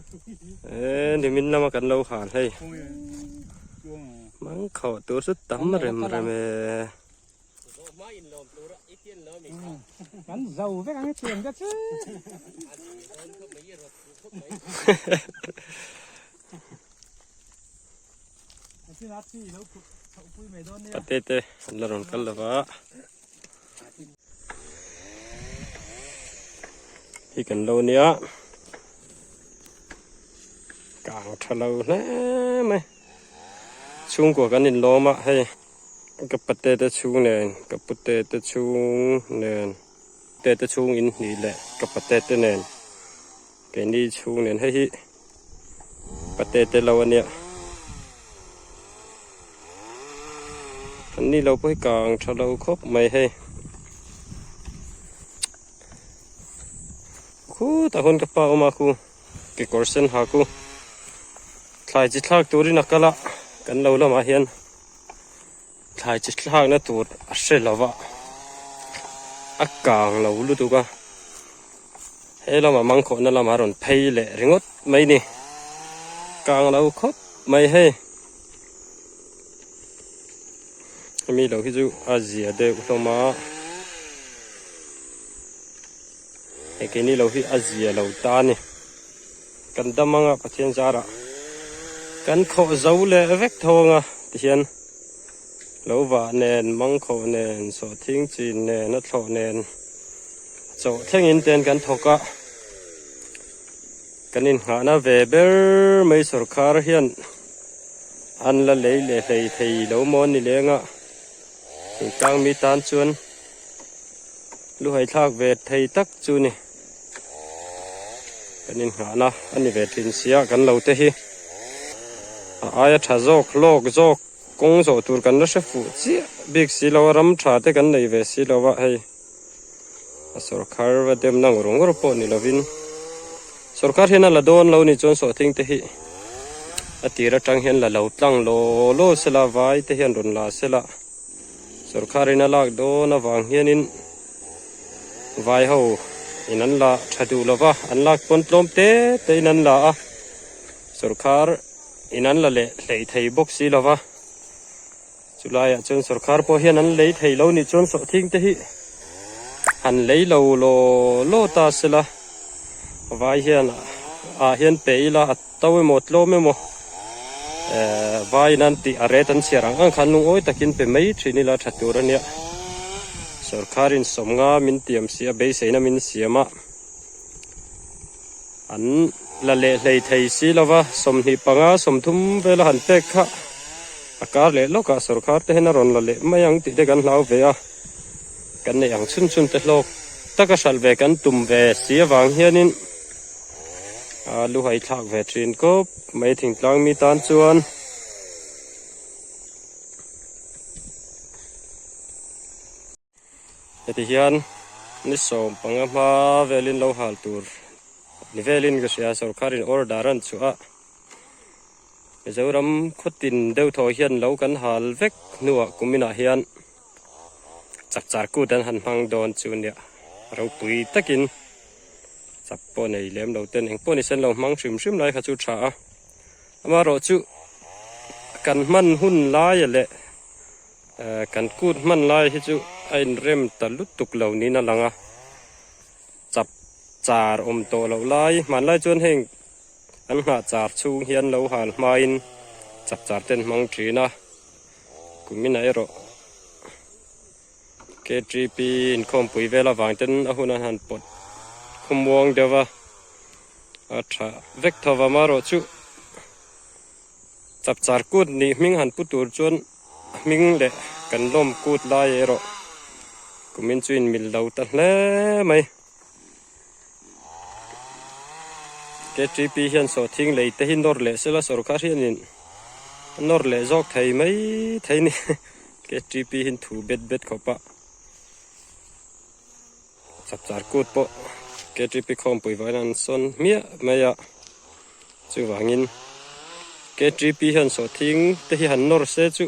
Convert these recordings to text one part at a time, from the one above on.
E nimin lama kan lo hal hei. Mang khawh tur chu tam rem rem e. Kan zo vek ang thiam ka chu. Pate te an la rawn kal lova. Hi kan lo nia kang tha lo hle mai chhungkua kan inlawm a hei ka pate te chhung nen ka pute te chhung nen te te chhung in hnih leh ka pate te nen keini chhung nen hei hi pate te lo ania an ni lo pawh hi kang tha lo khawp mai hei khutah khawn ka pa awm a khu kekawr sen ha khu thlai chi thlak turin a kal a kan lo lamah hian. Thlai chi thlakna tur a hre lo va, a kang lo lutuk a, he lamah mangkhawhna lamah a rawn phei leh ringawt mai ni, kang lo khawp mai hei. Hemi lo hi chu a zia deuh hlawm a, hei keini lo hi a zia lo ta a ni, kan dam anga Pathian zarah kan khawh zo leh vek tho anga tihian. Lo vah nen, mangkhawh nen, sawhthing chin nen, a thlawh nen chawh thlengin ten kan thawk a, kan inngahna ve ber mai sawrkar hian an la lei leh hlei thei lo maw ni leng a, thingtlang mi tan chuan luhai thlak ve thei tak chu ni. Kan inngahna a ni ve thin sia kan lo te hi a aia tha zawk lawk zawk. Kawng zawh tur kan la hre fuh chiah bik si lo a, ram tha te kan nei ve si lo a, hei a sawrkhar va demna ngawr ngawr pawh ni lovin sawrkhar hian a la dawn lo ni chuan sawhthing te hi a tir atang hian la lo tlang law law sela vai te hian rawn la sela sawrkhar in a lak dawn avang hianin vai ho in an la tha duh lova an lak pawn tlawm te te in an la a sawrkhar. In an la leh hlei thei bawk si lova, chulaiah chuan sawrkhar pawh hian an lei thei lo nih chuan sawhthing te hi han lei lo law law ta sela, vai hian ah hian pe ila a to emaw tlawm emaw eh vai in an tih a ret an chhiar ang ang khan lungawi takin pe mai thin ila tha tur ania, sawrkhar in sawmnga min tiam si a beiseina min siam a. An la leh hlei thei si lo va, 25, 30 vela han pek kha a kar leh lawkah sawrkhar te hian a rawn la leh mai ang tih te kan hlau ve a, kan neih ang chhun chhun te hlawk taka hralh ve kan tum ve si avang hianin a luhai thlak ve thin kawp mai thingtlang mi tan chuan. Heti hian ni 15 hma velin lo hal tur ni velin ka hria sawrkharin order an chhuah a, Mizoram khawtin deuh thaw hian lo kan hal vek hnuah kuminah hian chapchar kut an han hmang dawn chu nia ropui takin chap pawh nei lem lo ten engpawh ni sen lo hmang hrim hrim lai kha chu tha a, amaherawhchu kan hman hun laia leh. Kan kut hman lai hi chu a inrem ta lutuk lo niin a lang a, chap char awm tawh loh lai hmanlai chuan heng an nghah char chhung hian lo hal hmain chap char te an hmang thin a, kuminah erawh KTP inkhawmpui vel avang ten a hun an han pawt khawmuang deuh va, a tha vek tho va marawh chu. Chapchar kut nih hming han pu tur chuan hming leh kan lawm kut lai erawh kumin chu inmil lo ta hle mai. KTP hian sawhthing lei te hi nawr leh sela sawrkar hianin a nawr leh zawk thei mai thei ni. KTP hian thu bet bet khawp a Chapchar kut pawh KTP khawmpui vain an sawn hmiah mai a, chuvangin KTP hian sawhthing te hi han nawr se chu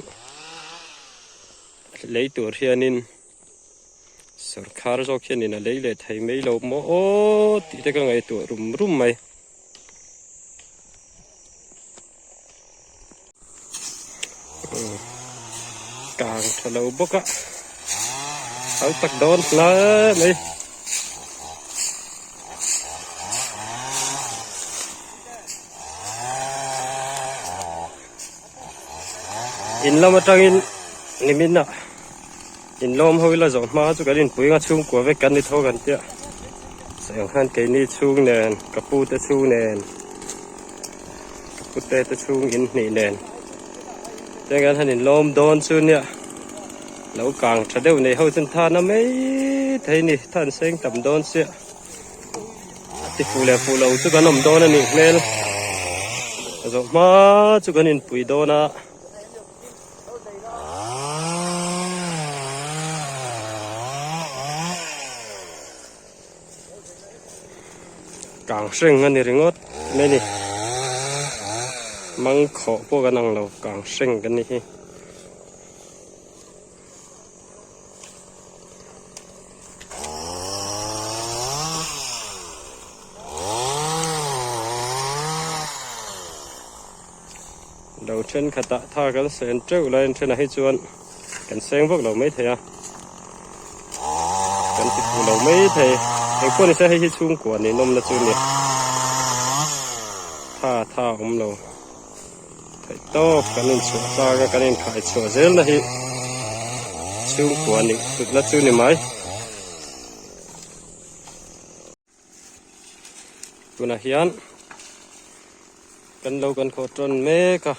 lei tur hianin sawrkhar zawk hianin a lei leh thei mai lo maw aw tih te ka ngaihtuah rum rum mai. Kang tha lo bawk a hau tak dawn hle mai. In lam atangin nimin ah in lawm ho ila zawh hma chu kan inpui anga chhungkua vek kan ni tho kan tia sawi ang khan keini chhung nen ka pu te chhung nen ka pu te te chhung in hnih nen chuan kan han in lawm dawn chu nia lo kang tha deuh nei ho chuan tha na mai thei ni tha an seng tam dawn sia. A ti fuh leh fuh lo chu kan awm dawn a nih hmel a zawh hma chu kan inpui dawn a. Kang hreng a ni ringawt mai ni mangkhawh pawh kan ang lo kang hreng kan ni hi. Lo thenkhatah tha kan sen teuh laiin thenah hi chuan kan seng vak lo maithei a, kan ti fuh lo maithei. Engpawh nise hei hi chhungkua ninawmna chu a ni, tha tha a awm lo. Theih tawp kan inchhuah tlak a, kan inkhai chhuah zel na hi chhungkua nih hlutna chu ni mai. Tunah hian kan lo kan khawh tawn mek a.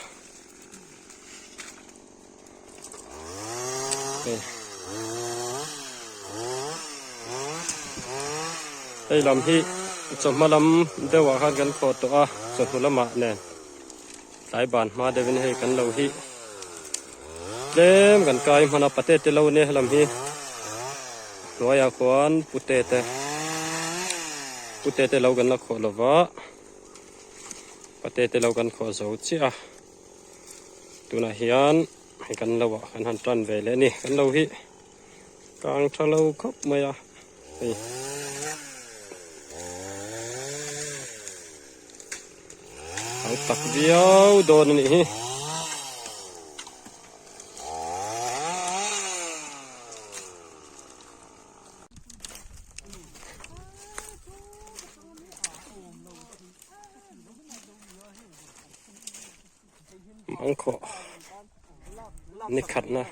Hei lam hi chawhma lam deuh ah khan kan khawh tawh a chawhnu lamah nen tlai ban hma deuh in hei kan lo hi tlem kan kai hman a pate te lo nia helam hi hnuaiah khuan pute te pute te lo kan la khawh lova pate te lo kan khawh zo chiah a. Tunah hian hei kan lo ah kan han tan ve leh a ni kan lo hi kang tha lo khawp mai a hei hau tak viau dawn a nih hi. Mangkhawh ni khatna.